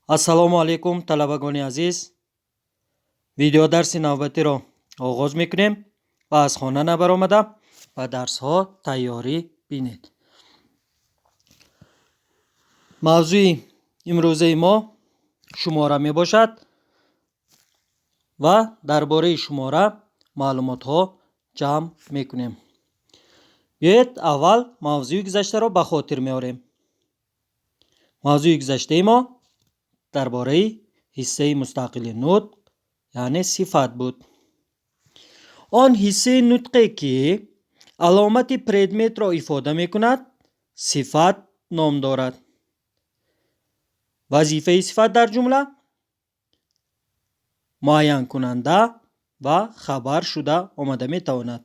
Ассалому алайкум, талабагони азиз! Видеодарси навбатиро оғоз мекунем ва аз хона набаромада ба дарсҳо тайёрӣ бинед. Мавзӯи имрӯзаи мо шумора мебошад ва дар бораи шумора маълумотҳо ҷамъ мекунем. Биёед, аввал мавзӯи гузаштаро ба хотир меорем. Мавзӯи гузаштаи мо дар бораи ҳиссаи мустақили нутқ, яъне сифат буд. Он ҳиссаи нутқе, ки аломати предметро ифода мекунад, сифат ном дорад. Вазифаи сифат дар ҷумла муайянкунанда ва хабар шуда омада метавонад.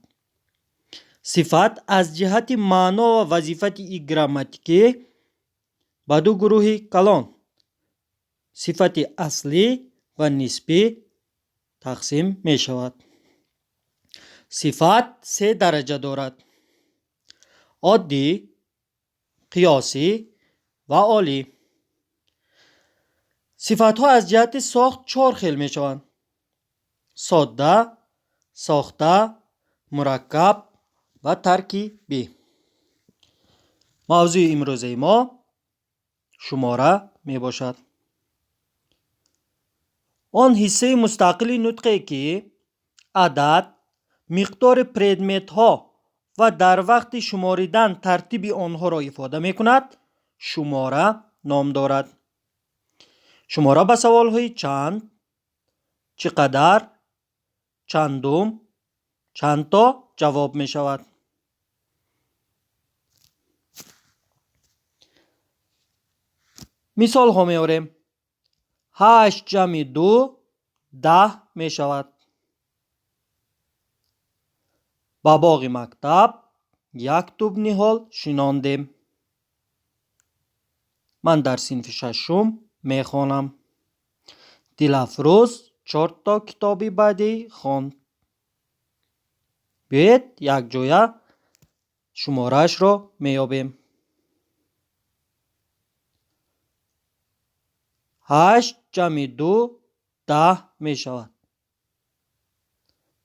Сифат аз ҷиҳати маъно ва вазифаи грамматикӣ ба ду гурӯҳи калон, сифати аслӣ ва нисбӣ, тақсим мешавад. Сифат се дараҷа дорад: оддӣ, қиёсӣ ва олӣ. Сифатҳо аз ҷиҳати сохт чор хел мешаванд: содда, сохта, мураккаб ва таркибӣ. Мавзӯи имрӯзаи мо шумора мебошад. Он ҳиссаи мустақили нутқе, ки адад, миқдори предметҳо ва дар вақти шуморидан тартиби онҳоро ифода мекунад, шумора ном дорад. Шумора ба саволҳои чанд, чӣ қадар, чандум, чандто ҷавоб мешавад. Мисолҳо меорем. Ҳашт ҷамъи ду 10 мешавад. Ба боғи мактаб як туб ниҳол шинондем. Ман дар синфи шашум мехонам. Дилафрӯз чорто китоби бадеӣ хонд. Биёед, якҷоя шумораашро меёбем. Ҳашт ҷамъи ду 10 мешавад.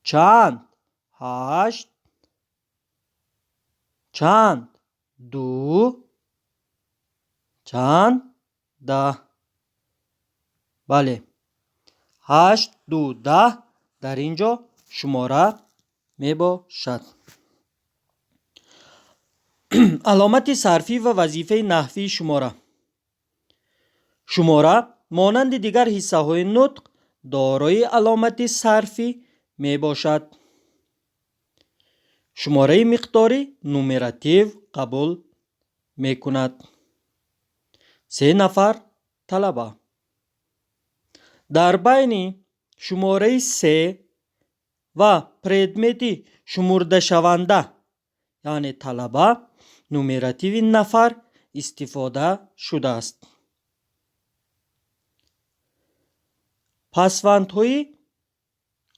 Чанд? Ҳашт. Чанд? Ду. Чанд? 10. Бале, ҳашт, ду, 10 дар ин ҷо шумора мебошад. Аломати сарфӣ ва вазифаи наҳвии шумора. Шумора монанди дигар ҳиссаҳои нутқ дорои аломати сарфӣ мебошад. Шумораи миқдорӣ нумератив қабул мекунад. Се нафар талаба. Дар байни шумораи се ва предмети шумурдашаванда, яъне талаба, нумеративи нафар истифода шудааст. Пасвандҳои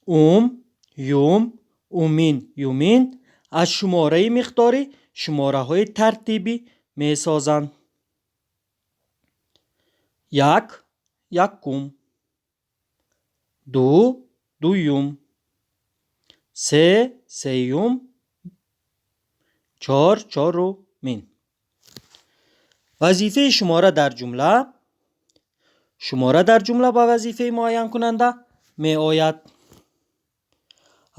ум, юм, умин, юмин аз шумораи миқдорӣ шумораҳои тартибӣ месозанд. Як, якум, ду, дуюм, се, сеюм, чор, чорумин. Вазифаи шумора дар ҷумла. Шумора дар ҷумла ба вазифаи муайянкунанда меояд.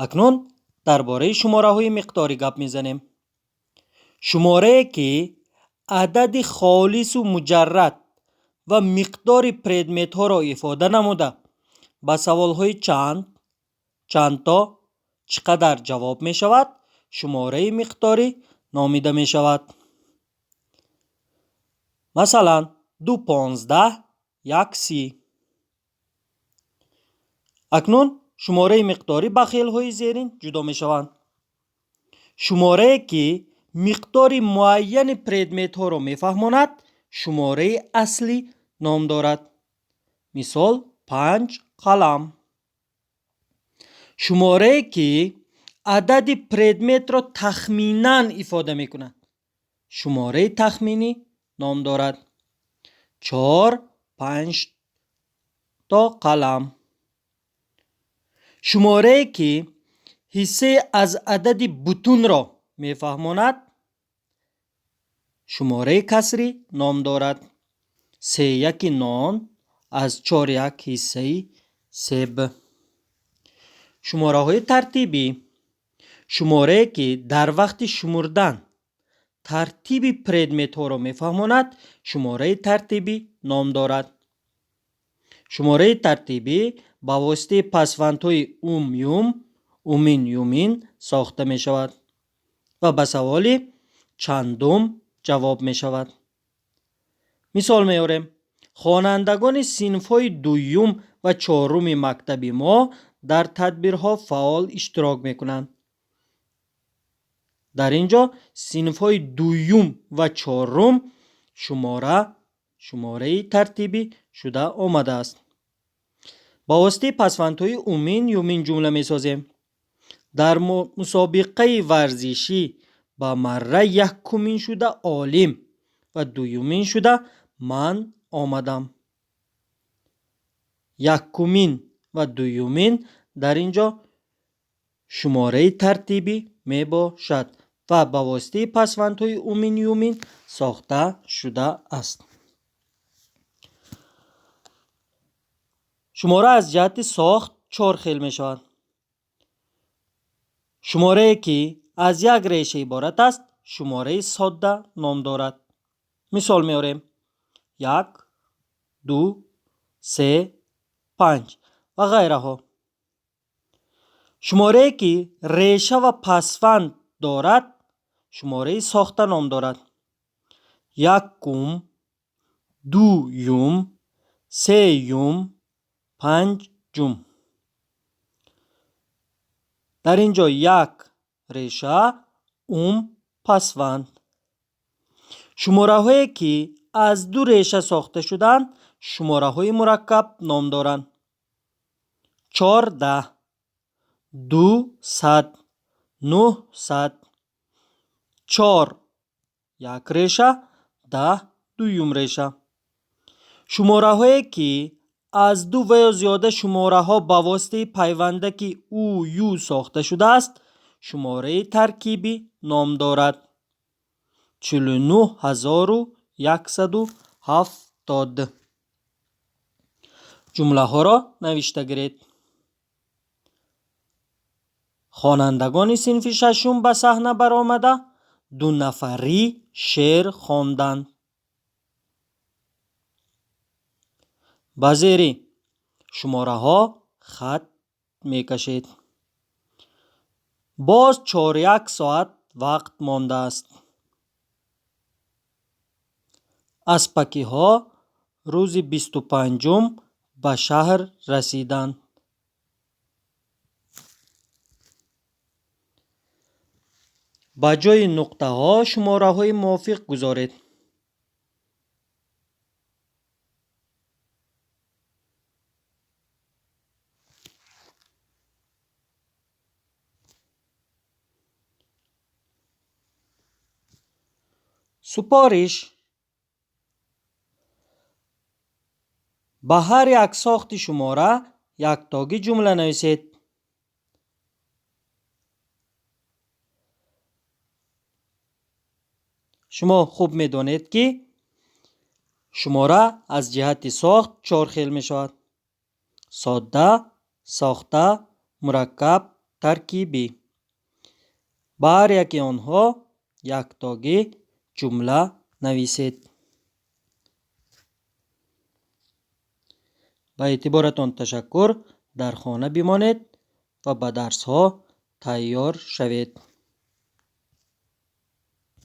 Акнун дар бораи шумораҳои миқдорӣ гап мезанем. Шуморае, ки адади холису муҷаррад ва миқдори предметҳоро ифода намуда, ба саволҳои чанд, чандто, чӣ қадар ҷавоб мешавад, шумораи миқдорӣ номида мешавад. Масалан, ду 15, як 30. Акнун шумораи миқдорӣ ба хелҳои зерин ҷудо мешаванд. Шуморае, ки миқдори муайяни предметҳоро мефаҳмонад, шумораи аслӣ ном дорад. Мисол, панҷ қалам. Шуморае, ки адади предметро тахминан ифода мекунад, шумораи тахминӣ ном дорад. Чор, панҷ. то қалам. Шуморае ки ҳиссае аз адади бутунро мефаҳмонад, шумораи касрӣ ном дорад. Сеяки нон аз 4 як ҳиссаи себ. Шумораҳои тартибӣ: шуморае ки дар вақти шумурдан тартиби предметҳоро мефаҳмонад, шумораи тартибӣ ном дорад. Шумораи тартибӣ ба воситаи пасвандҳои ум, юм, умин, юмин сохта мешавад ва ба саволи чандум ҷавоб мешавад. Мисол меорем: хонандагони синфҳои дуюм ва чоруми мактаби мо дар тадбирҳо фаъол иштирок мекунанд. Дар ин ҷо синфҳои дуюм ва чорум шумора шумораи тартибӣ шуда омадааст. Ба воситаи пасвандҳои умин, юмин ҷумла месозем. Дар мусобиқаи варзишӣ ба марра якумин шуда Олим ва дуюмин шуда ман омадам. Якумин ва дуюмин дар ин ҷо шумораи тартибӣ мебошад ва ба воситаи пасвандҳои умин, юмин сохта шудааст. Шумора аз ҷиҳати сохт чор хел мешавад. Шуморае ки аз як реша иборат аст, шумораи содда ном дорад. Мисол меорем: як, ду, се, панҷ ва ғайраҳо. Шуморае ки реша ва пасванд дорад, шумораи сохта ном дорад. Якум, дуюм, сеюм, панҷум. Дар ин ҷо як реша, ум пасванд. Шумораҳое ки аз ду реша сохта шудаанд, шумораҳои мураккаб ном доранд. 14, 200, 900. Чор як реша, 10 дуюм реша. Шумораҳое ки аз ду ва ё зиёда шумораҳо ба воситаи пайвандаки у, ю сохта шудааст, шумораи таркибӣ ном дорад. 49 170. Ҷумлаҳоро навишта гиред. Хонандагони синфи шашум ба саҳна баромада, дунафарӣ шеър хонданд. Ба зери шумораҳо хат мекашед. Боз 4 соат вақт мондааст. Аспакиҳо рӯзи 25-ум ба шаҳр расиданд. Ба ҷои нуқтаҳо шумораҳои мувофиқ гузоред. Супориш: ба ҳар як сохти шумора яктогӣ ҷумла нависед. Шумо хуб медонед, ки шумора аз ҷиҳати сохт чор хел мешавад: содда, сохта, мураккаб, таркибӣ. Ба ҳар яки онҳо яктогӣ ҷумла нависед. Ба эътиборатон ташаккур. Дар хона бимонед ва ба дарсҳо тайёр шавед.